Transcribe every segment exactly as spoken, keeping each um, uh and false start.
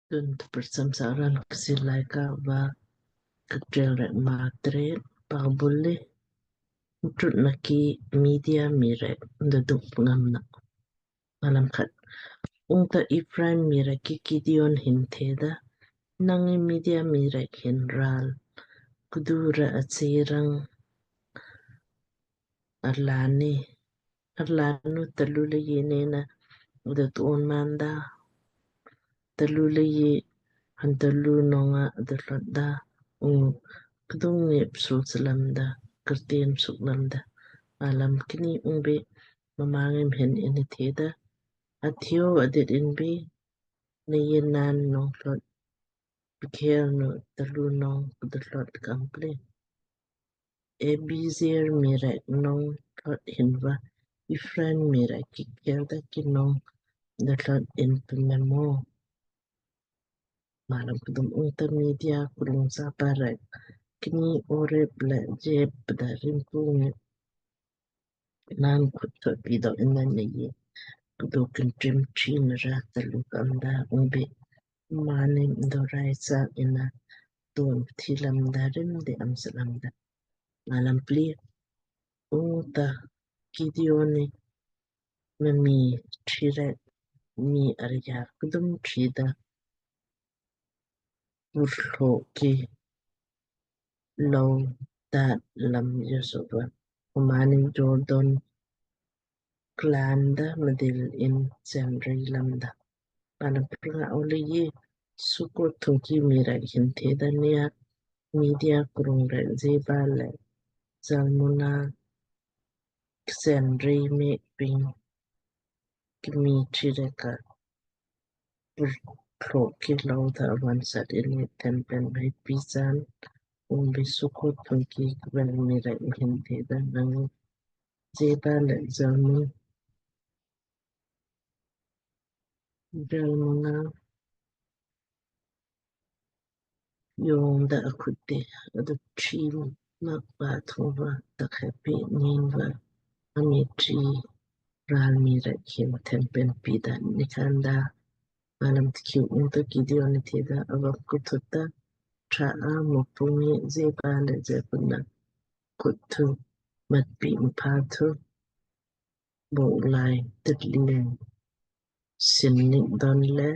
Tun tprcham saran Kchiir Laaika va Kikteelrek maa tret. Pabule mtrut naki Midia mii rek mdo duk ngam na. Malam khat. Ungta Ephraim mii rek ki Gideon hin theda, Nang ngi Midia mii rek hin ral kdu ra achi rang arlaanni, arlaannu talu leiji nena uda tuon manda, talu leiji han talu nonga uda tlot da, ung kdung ngi psul slamda, kertin suk lamda. Malam kni. Ungbe mma ngi mhin inni theda, Athio adit inbi, nei naan nong tlot, pkhel nu talu nong kdu tlot kample. Abiezer mii rek nong tlot hinva Ephraim mii rek ki khelda ki nong da tlot in pmemo. Malam kdum. Ungta Midia krung sapa rek kni Oreb le Zeeb da rimpu ngi naan khut thot pido inna nei kdu kintrim chin ra talu kamda ungbe mma ngi mdo rai sa inna tun pthi lamda rim de am sa lamda. Malam pli. Ungta Gideon ni mma mii tri rek mii arya kdum trida purlo ki lou dat lam Joshua. Mma ngi Jordan klanda mdil in chen rei lamda. Malam prnga. Ava leiji Sukot thungki mii rek hin theda, Nei ya Midia krung rek Zeba le Zalmunna kchen rei me ping ki mii tri rek ka purlo ki lou da avan sat inni thenpen bai pisan. Ungbe Sukot thungki kver mii rek hin theda, Nang ngi Zeba le Zalmun, Zalmunna yongda akhut de adu tri mak va thung va takhepi nin va ami tri ral mii rek hin thenpen pida nikhanda. Malam tkiu. Ungta Gideon ni theda, Ava kthutta tra a Mukpu ngi Zeba le Zalmunna khut thu matpi mpha thu bok lai titling sin nik don le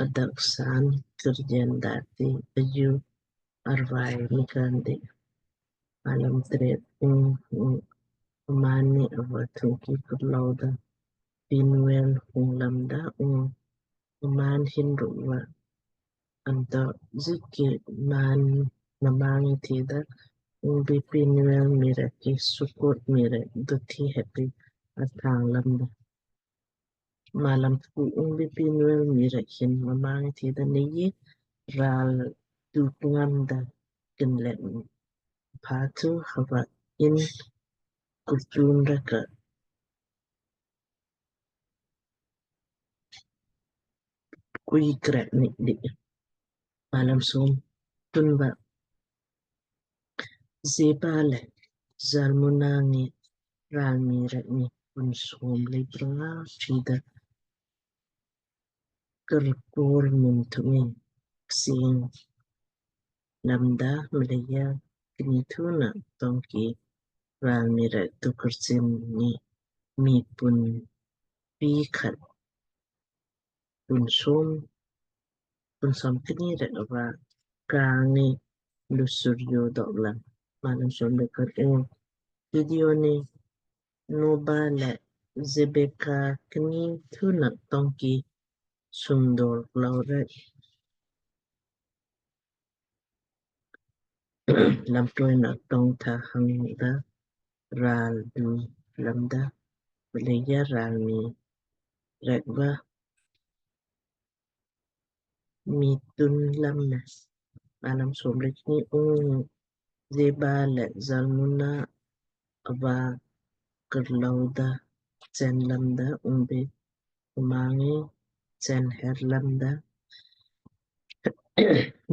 adak san kirjen dati aju arvai nikandi. Malam tret. Ung, ung, mma ngi ava thungki kurlou da Penuel hung lamda ung mma ngi hin rukva anto jiki mma ngi mma ngi theda, Ungbe Penuel mii rek ki Sukot mii rek duthi heppi athang lamda. Malam tku. Ungbe Penuel mii rek hin mma ngi theda, Nei ral duk ngamda kinlet mpha thu hava in kurtun rek ka kui krek nik di. Malam som. Tunva Zeba le Zalmunna ngi ral mii rek ni pun som le prnga trida kurkor mun thung ngi ksing lamda, mleija kni thu na tongki ral mii rek tu kursin ni mii pun pi khat pun som, pun som kni rek ava kang ngi lusur yo dok lam. Malam som le khat. Ung Gideon ni Noba le Zebeka kni thu na tongki sumdor klou rek lamtoi na tong tha hangda ral du lamda, mleija ral mii rek va mii tun lam me. Malam som le kni. Ung Zeba le Zalmunna ava kurlou da chen lamda, ungbe mma ngi chen her lamda.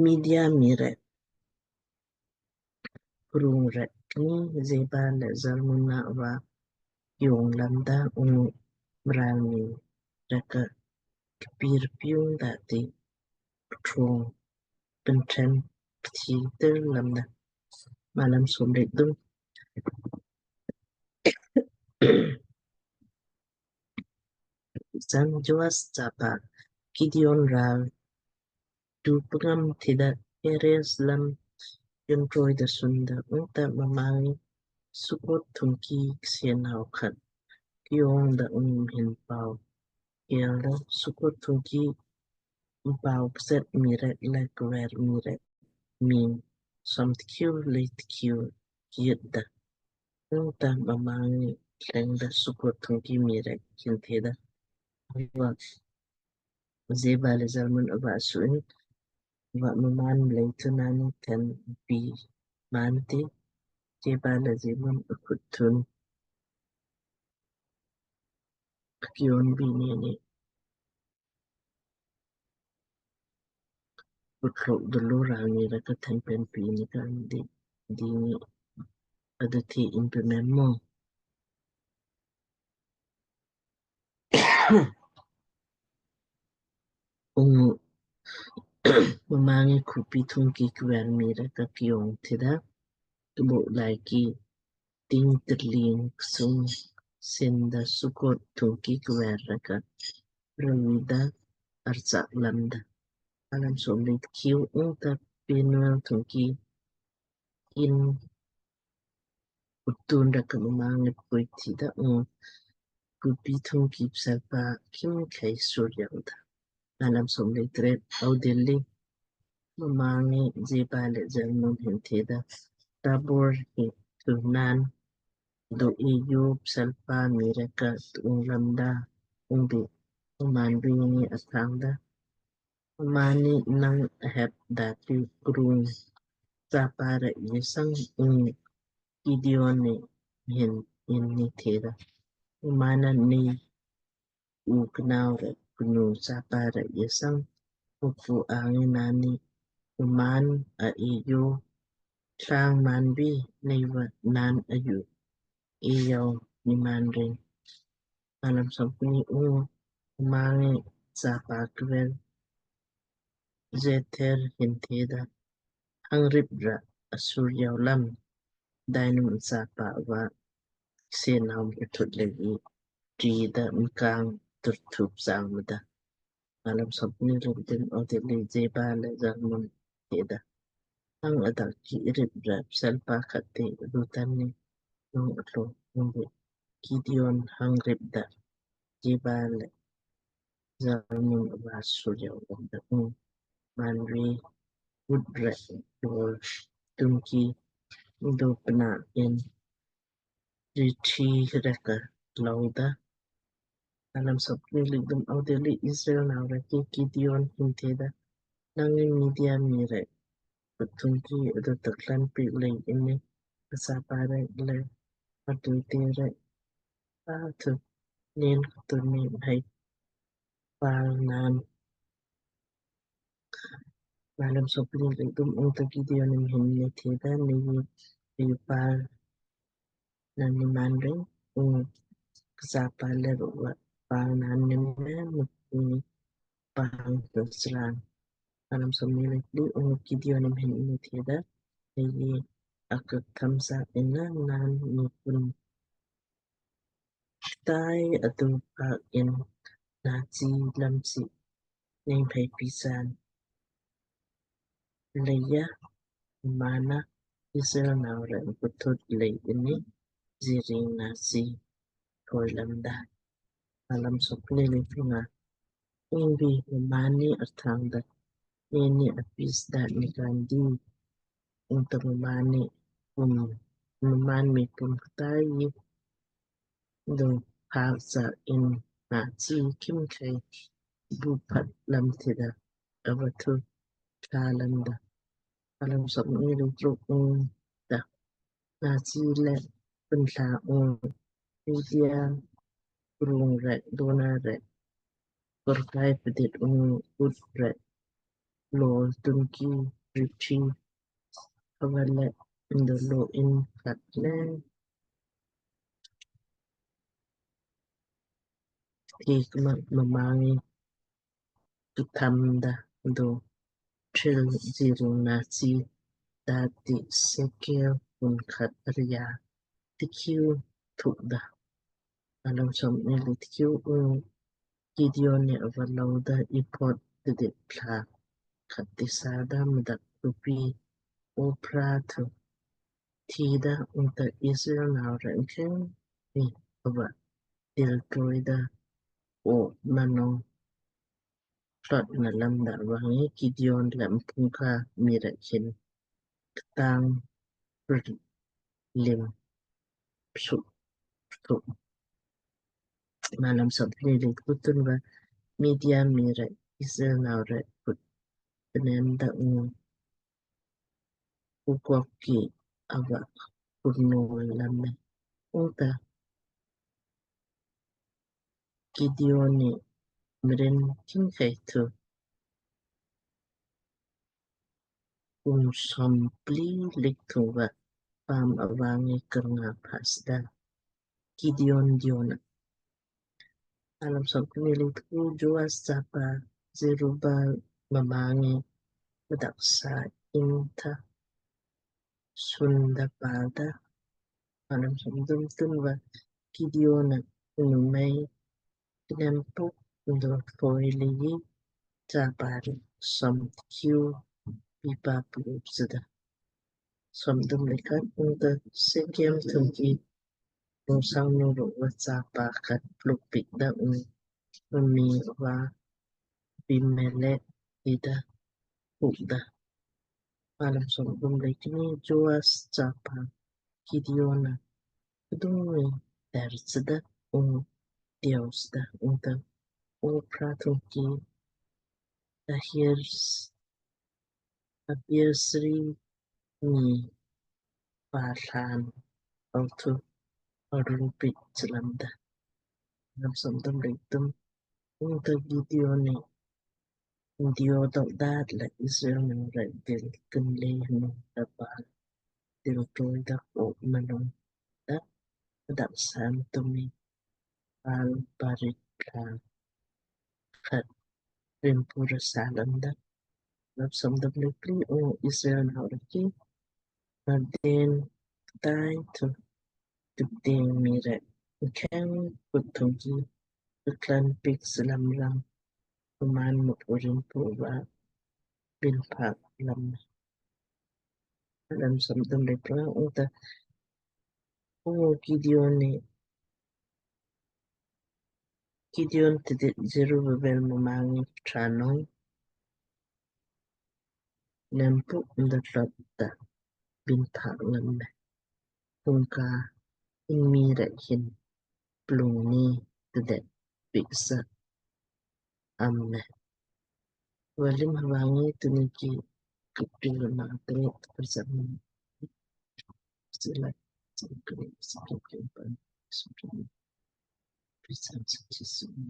Midia mii rek krung rek kni Zeba le Zalmunna ava yong lamda, ung mral mii rek ka kpir piung dati pthrong pnthen pthi ter lamda. Malam somle kthum. San Joas chapa Gideon ral tu pngam thida Heres lam yun troi da sunda. Ungta mma ngi Sukot thungki ksenau khat kiong da ung mhin pau kel da Sukot thungki mpau kset mii rek le kver mii rek mii som tkiu le tkiu kiit da. Ungta mma ngi thleng da Sukot thungki mii rek hin theda, Ava Zeba le Zalmun ava suin, ava mmaan le tunani ten pi manti, Zeba le Zalmun akut tun kion bi nene utlok dulu rang ni raka ten pen pi ni kan di di ni adu thi in pe memo. Ungu mma ngi khupi thungki kver mii rek ka kiong thida tubu lai ki ting tirling ksung sinda Sukot thungki kver rek ka rawida arsak lamda. Alam somle tkiu. Ungta Penuel thungki in utun rek ka mma ngi pui thida ungu khupi thungki psalpa khimkhei sur yauda. Alam somle tret. Audilli mma ngi Zeba le Zalmun hin theda, Tabor hi tunan do e yo psalpa mii rek ka tung lamda. Ungbi mmaan bi ngi athang da, Mma ni nang ahep dati krung chapa rek yesang. Ungu Gideon ni hin inni theda, Mma na ni u knau rek knu chapa rek yesang. Mukpu angi nani mmaan a e yo tlang man bi nei va nan ayu e yau ni man ring. Alam somkni. Ungu mma ngi chapa kver Jether hin theda, Hang rip ra asur yau lam. Dainu chapa va se naum uthut legi trida mkang turthup sang mada. Alam somkni le kthum. Audilli Zeba le Zalmun theda, Nang adak ki rip ra psalpa khat te rutan ni nung atlo. Ungbi Gideon hang rip da Zeba le Zalmun ava sur yau lamda. Ungu mmaan ri ut rek dol thungki do pna in rithi rek ka louda. Alam somkni le kthum. Audilli Israel nau rek ki Gideon hin theda, Nang ngi Midian mii rek thungki adu taklan pi lei inni kachapa rek le adu te rek athu nen kutuni hai pal nan. Alam somkni le kthum. Ungta Gideon ni mhin ni theda, Nei ni pal nan ni man ring. Ungu kachapa le ruva pal nan ni me mukni pang tusran. Alam somkni le kli. Ungu Gideon ni mhin ni theda, Nei akak thamsa inna nan ni pun tai atu pak in nachi lamsi nei phei pisan. Leija mma na Israel nau rek puthut lei inni ziring nachi thoi lamda. Alam somkni le pnga. Ungbi mma ni arthang da, Nei ni apis da ni kandi. Ungta mma ni pum, mma ni pum ktai do phak sa in nachi khimkhei bu phat lam thida ava thu tha lamda. Alam somkni le truk. Ungta nachi le pun tha ungu Midia krung rek dona rek kurkai pdit ungu ut rek lol thungki rithi ava le ndo lo in khat le thik ma mma ngi tutham da do tril jiring na chi dati sekel pun khat arya tikhiu thuk da. Alam som ni le tikhiu ung Gideon ni ava lou da ephod tidit thla khat ti sa da mdak rupi Ophra thu thi da ungta Israel nau rek mkheng ni ava dil troi da o manong tlot na lamda vangi Gideon le mphungka mii rek hin ktang lim suk suk. Malam som ni le kutun va Midian mii rek Israel nau rek kut pnem da ung ukok ki ava kurno lamme. Ungta Gideon ni mrin kin kai thu kum som pli lik thu va pam avangi kernga phasda Gideon diona. Alam som ni le thu Joas chapa Jerubal mamangi mdak sa intha sunda palda. Alam som dum tun va Gideon na numei knem puk ndo thoi lei chapa ri som kiu pipa plup sida. Som dum le khat ungta Sekem thungki ung sang nu ru va chapa khat plup pik da ung mami va Abimelek ida huk da. Alam som dum le kni Joas chapa Gideon na kdung ni ter sida ung diaus da ungta Ophra thungki Ahir Abiesri ni patlan autu arupit selamda. Nam som dum le kthum ungta Gideon ni ndio dok daat la Israel nau rek dil kinle nu da Baal dil troi da o manong da dak sam tumi Baal Barit la khat rimpu ra salamda. Nam som dum le pli ung Israel nau rek ki na den tai thu tupteng mii rek mkheng kut thungki klan pik selam ram kuman mut urin pu va bin phak lam. Nam som dum le pla ungta ung Gideon ni Gideon tidit Jerubabel mamangi ptranong nempu unda tlot da bin phak lam me. Pungka in mii rek hin plung ni tidit piksa am me. Valim havangi tuniki kipil ma tengit percent sila sila sila sila